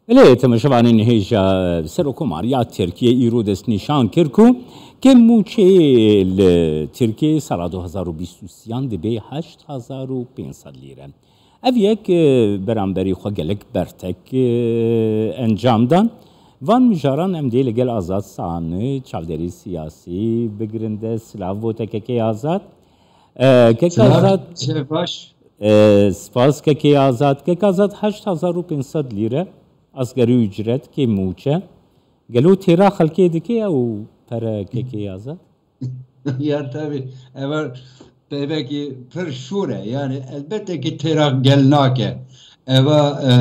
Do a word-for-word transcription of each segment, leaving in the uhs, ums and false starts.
Belê, temaşevanên hêja, Serokomariya Tirkiyê îro destnîşan kir ku kêm mûçê li Tirkiyê sala du hezar û bîst û sêyan dibe heşt hezar û pênc sed lîre. Ev yek, e, beramberî xwe gelek bertek, e, encam dan. Van mijaran em dê li gel Azad Sami, çavderî siyasî, bigirin dest. Silav bo te kekê Azad. E, kek Silav, Azad, çe baş. E, spas kekê Azad. Kek Azad, heşt hezar û pênc sed lîre asgari ücret, kêm mûçe. Gelo têra xelkê dike ew pere, kekê Azad? Ya tabii, eva peyvekî pir şûr e. Yani elbette ki têra gel nake. Eva, e,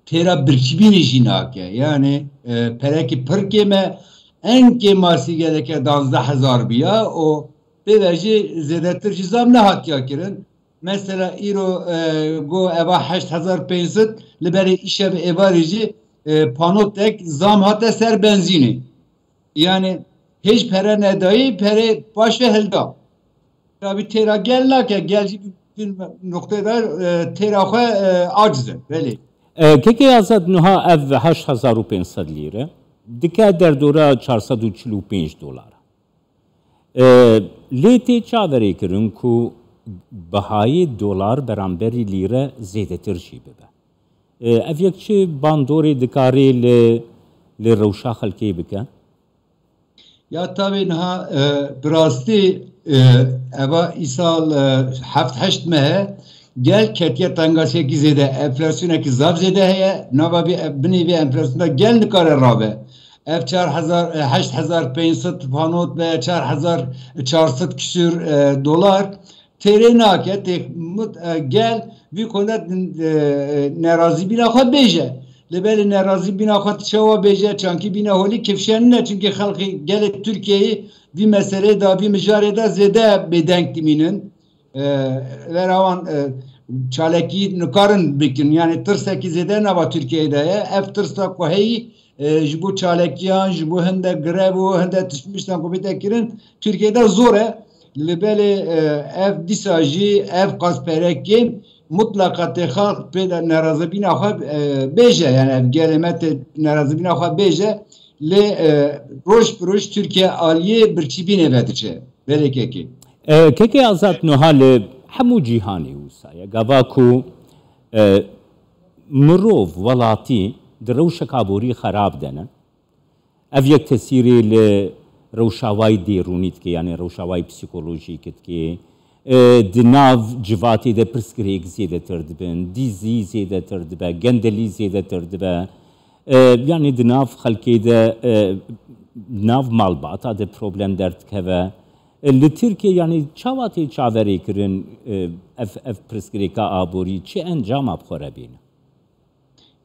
têra birçîbînî jî nake. Yani, e, perekî pir kêm e. En kêmasî geleke danzdeh hezar biya û pê ve jî zêdetir jî zam nehatiya kirin. Mesela îro, e, go eva heşt hezar pênc sed, li berê îşev êvarê jî, e, panotek zam hate ser benzînê. Yani hêj pere nedayî, perê paş ve hilda. Tabi têra gel nake, gel jî bir noktê de, e, têra xwe, e, aciz e, belê. E, kekê Azad, niha ev heşt hezar û pênc sed lîre dike derdora çar sed û çil û pênc dolara. E, lê tê çaverê kirin ku bihayê dolar beramberî lîre zêdetir jî bibe. E, ev yek çi bandorê dikarê li, li rewşa xelkê bike? Ya tabii niha, e, bi rastî, e, eva îsal, e, heft heşt meh e, gel ketiye tengasiyekî zêde, enflasyonekî zaf zêde heye, nava vê, binê vê enflasyonda gel nikare rabe. Ev çar hezar, e, heşt hezar pênc sed panot be, çar hezar çar sed küsür, e, dolar. Têrê nake, tê mut-, e, gel vî konuda, e, nerazîbîna xwe bêje. Lê belê nerazîbîna xwe tu çawa bêje, çankî bîne holî kifşenine, çunkî xelkê gelê Tirkiyeyê vî meseleyê de, vî mijarê de zêde bêdeng dimînin. E, vera wan, e, çalekî nikarin bikin. Yani tirsekî zêde nava Tirkiyeyê de ye. Ev tirsa ku heyî, e, ji bo çalekiyan, ji bo hinde grev û hinde tiştmiştan ku bête kirin, Tirkiyeyê de zor e. Li belê, e, ev dîsa jî, ev qas perekê mutlaqa tê xalq pê de nerazîbîna xwe, e, bêje. Yani ev gelê me tê nerazîbîna xwe bêje. Lê, e, roj bi roj Tirkiye aliyê birçîbînê ve diçe. Belê kekê. E, kekê Azad, niha li hemû cîhanê wisa ye. Gava ku, e, mirov, welatî di rewşek aborî xerab de ne. Ev yek tesîrê li rewşawayî dêrûnî dike, yani rewşawayî psîkolojîk dike. E, di nav civatê de pirsgirêk zêdetir dibin, dîzî zêdetir dibe, gendelî zêdetir dibe. E, yani di nav xelkê de, e, nav malbata de problem derdikeve. E, li Tirkiye yani çawa tê çaverê kirin, e, ev, ev pirsgirêka aborî çi encama bi xwe re bîne?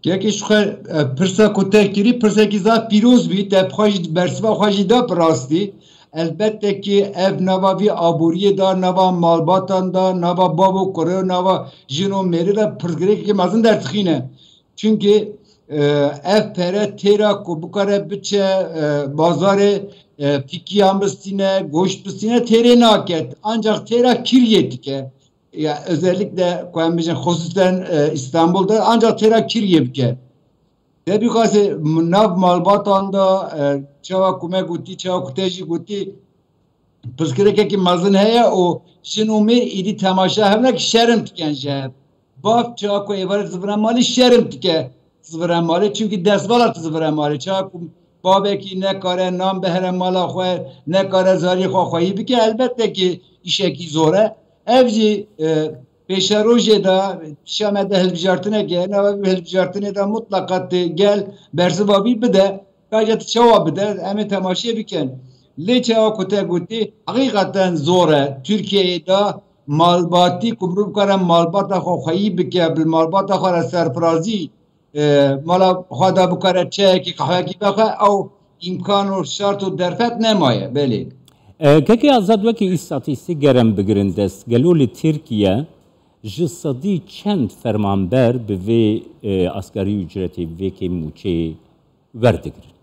Yekê ji xwe, e, pirsa ku te kirî, pirsekî zaf pîroz bî, te bi xwe jî bersiva xwe jî da bi rastî. Elbette ki ev nava vî aboriyê da, nava malbatan da, nava bav û kurê, nava jin û mêrê de pirsgirêkeke mezin derdixîne. Çunkî, e, ev pere têra ku bikare biçe, e, bazarê, e, pîkiyan bistîne, goşt bistîne, têrê naket. Ancak têra kiriyê dike. Ya özellikle ku em bijin, xusûsen, e, Îstanbul de ancak têra kiriyê bike. Te bixwase m-, nav malbatan de, e, çawa ku me gotî, çawa ku te jî gotî, pirsgirêkekî mezin heye û jin û mêr êdî temaşa hev nake, şerm dikin ji hev. Bav çawa ku êvarê zivire malê şerm dike zivire malê, çunkî destvala tu zivire malê. Çawa ku bavekî nekare nan bihere mala xwe, nekare zarî xwe xweyî bike, elbette ki îşekî zor e. Ev jî, e, pêşerojê de, pişa me de hilbijartinek e, nava vî hilbijartinê de mutlaqa tê gel bersiva vî bide. Ka jî tu çawa bide, em ê temaşê bikin. Lê çawa ku te gotî, heqîqeten zor e. Tirkiyeyê de malbatî ku mirov bikare malbata xwe xweyî bike, bi malbata xwe re serfirazî, e, mala xwe de bikare çayekî, qehwekî vexe, ew îmkan û şert û derfet nemaye. Belê. E, kekê Azad, wekî îstatîstîk ger em bigirin dest, gelo li Tirkiye ji sedî çend fermanber bi vê, e, asgarî ücretê, bi vê kêm mûçeyê werdigirin?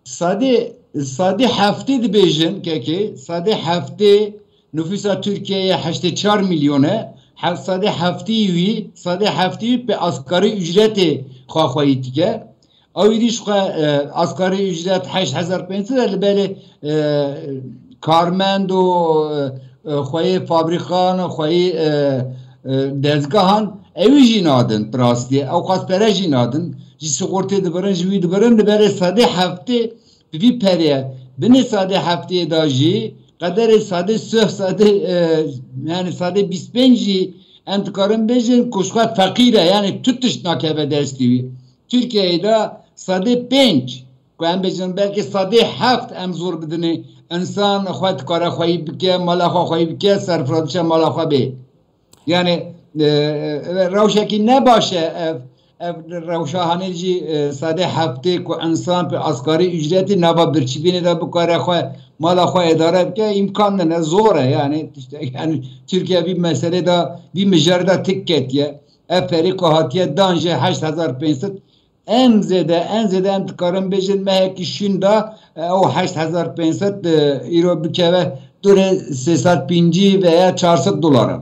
Sedê, sedê heftê dibêjin, kekê, sedê heftê nüfusa Tirkiyeyê heştê çar milyon e, he-, sedê heftê wî, sedê heftê wî bi asgarî ücretê xwe xweyî dike. Ew êdî ji xwe, e, asgarî ücret heşt hezar pênc sed e, li belê, e, karmend û, e, e, xweyê fabrîkan û xweyê, e, e, dezgehan ewî jî nadin bi rastî. Ew qas pere jî nadin. Ji sigortê dibirin, ji wî dibirin, li belê sedê heftê bi vî perê ye. Binê sedê heftê de jî qederê sedê sih, sedê, e, yani sedê bîst pênc jî em dikarin bêjin ku ji xwe feqîr e, yani tu tişt nakeve destî wî. Tirkiyeyê de sedê pênc, ku em bêjin belkî sedê heft em zor bidinê. Însan xwe dikare xweyî bike, mala xwe xweyî bike, serfira biçe mala xwe bê. Yani, e, e, rewşekî ne baş e ev, ev rewşa hanê jî, e, sedê heftê ku însan bi asgarî ücretî nava birçîbînê de bikare xwe, mala xwe îdare bike, îmkan nine, zor e yani. İşte, yani Tirkiye vî meselê de, vî mijarê de tik ketiye. Ev perê ku hatiye dan jî heşt hezar pênc sed, en zêde, en zêde em dikarin bêjin mehekî şûn de, e, ew heşt hezar pênc sed, e, îro bikeve durê sê sed pêncî veya çar sed dolar e.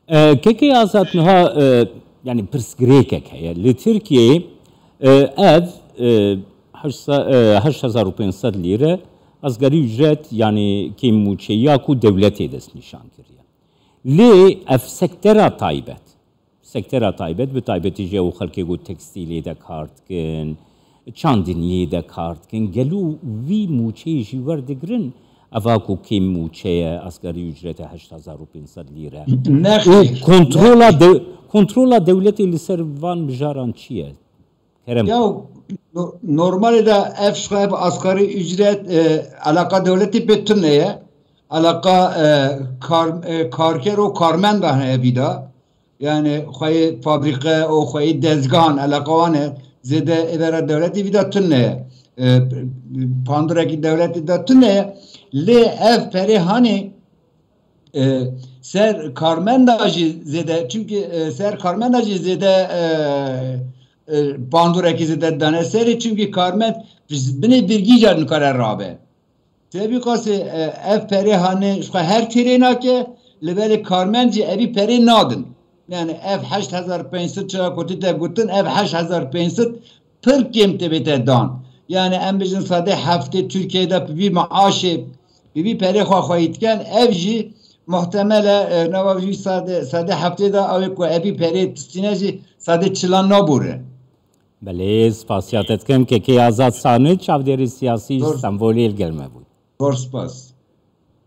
E, Kekê Azad, niha, e, yani pirsgirêkek heye. Li Tirkiyeyê, e, ev, e, heşt se-, e, heşt hezar û pênc sed lîre asgari ücret, yani kêm mûçeya ku dewletê destnîşan kiriye. Lê ev sektera taybet, sektera taybet, bi taybetî jî ew xelkê ku tekstîlê de kar dikin, çandiniyê de kar dikin, gelo wî mûçeyê jî werdigirin? Eva ku kêm mûçe ye, asgari ücrete heşt hezar û pênc sed lîre. Nexêr. Û kontrola dew-, kontrola dewletê li ser van mijaran çi ye? Kerem. Ya, no-, normalde ev şixwe bi asgari ücret, e, alaka dewletî pê tune ye. Alaka, e, kar, e, karker û karmenda heye vî de. Yani xweyê fabrîke û xweyê dezgan alaka wan e. Zêde êvera dewletî vî de tune ye. E, pandurekî dewletî de tune ye. Lê ev perê hanê, e, ser karmenda jî zêde, çünkü, e, ser karmenda jî zêde, e, e, pandurekî zêde dane serê, çünkü karmend binê birgî jî nikare rabe. Tebî qasê, e, ev perê hanê ji xwe her têrê nake, li belê karmend jî evî perê nadin. Yani ev heşt hezar pênc sed çira kotî te gotin, ev heşt hezar pênc sed pir kêm tê bête dan. Yani em bêjin sedê heftê Tirkiyeyê de bi vî maaşê, bi vî perê xwe xweyî dikin, ev jî muhtemel e, e, nava vî sedê, sedê heftê de ew ê ku evî perê tistîne jî sedê çilan nabûre. Belê, spasiya te dikim. Kekê Azad Sani, çavdêrê siyasî ji Stenbolê li gel me bû. Zor spas.